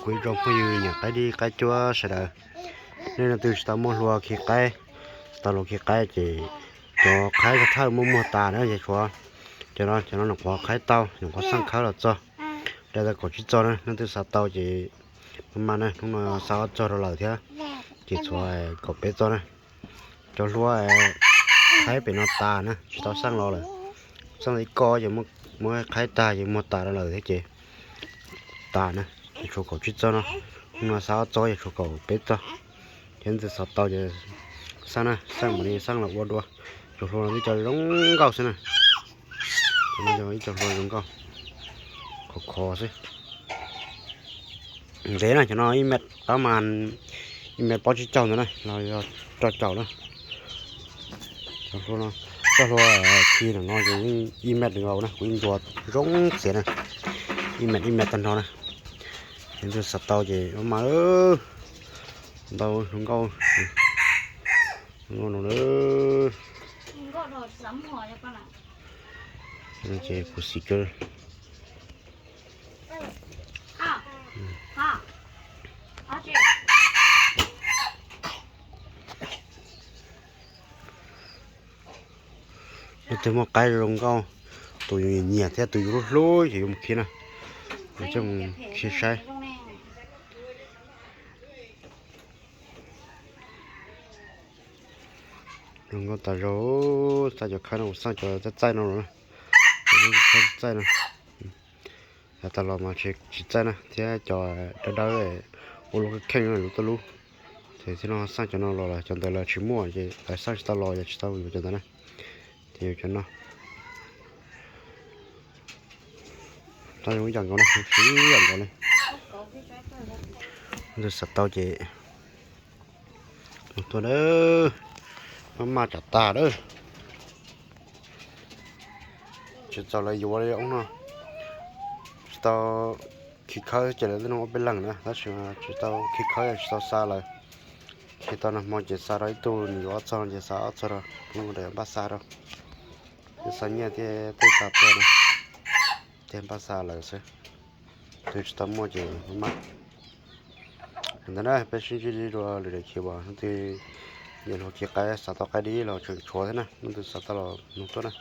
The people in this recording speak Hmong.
Kuv ib tsoom phooj ywg nyiam qaib dib qaib cuab sawv daws, nej leej twg tsis tau muaj hlua khi qaib, tsis tau hlua khi qaib ces cov qaib thawj muaj muag tas na, ces tshuav cov no, cov no nyuam qhuav qaib tau, nyuam qhuav xaj khawb los txog, dai tau kaum tsib txoj na. Leej twg xav tau ces maj maj na, hnub no xa ob txoj rau lawm thiab, ces tshuav kaum peb txoj na. Cov hlua qaib pem no tas na, tsis tau xaj los lawm. Xaj ib ko ces muab qaib tag ces muag tas rau lawm thiab ces tas na, ces tshuav kaum tsib txoj no. Hnub no xa ob txoj ces tshuav kaum peb txoj. Ces leej twg xav tau ces xaj na, xaj mam li xaj los ua dua. Cov hlua no twb cov zoo nkauj xwb na. Cov no yog ib co hlua zoo nkauj, khov kho xwb. Ntev na, cov no ib mev tab mas ib mev plaub tsib caug ntawd na, los yog rau caum na. Cov hlua no, cov hlua khi ntawm no ces yeej ib mev nkaus na, kuv yeej ntsuas zoo xiav na, ib mev ib mev tag nrho na. Leej twg xav tau ces maj maj, ntau zoo nkauj no. Ces kuv xim kawg. Leej twg muaj qaib zoo nkauj, tus yus nyiam thiab tus yus hlub hlub ces yuav mus khi na, yuav coj mus khi saib. Zoo nkauj tas zog. Xaj cov khawb no, xaj cov txaij txaij no los na, cov khawb txaij no. Yav tas los mas tsis txaij na, thiab cov dawb dawb ua lub kheej lub tuaj lub, ces thiaj no xaj cov no los lawm, cov ntawd lawv tsis muaj ces lawv xaj tsis tau los, yog tsis tau yuav cov ntawd na, ces yuav cov no. Tab zoo ib yam nkaus na, zoo ib yam nkaus li. Leej twg xav tau ces mus tuaj na, maj maj tsam tag lawm. Tsis txaus lawv yuav li no, tsis tau khi khawb ces lawv twb nug ua peb leeg na, tab sis tsis tau khi khawb, tsis tau xa lawm. Khi tau nag hmo ces xa rau ib tug nws yuav ob txog no ces xa ob txog rau, hnub no npaj xa rau. Twb xa nyiaj thiab tej tas tuaj na, thiaj npaj xa lawm xwb. Twb tsis tau muaj ces maj maj. Li ntawd na, peb sib ntsib dua lwm daim khi uas leej twg nyiam hlua khi qaib, xav tau qaib dib los tseem tshuav thiab na, leej twg xav tau los nug tuaj na.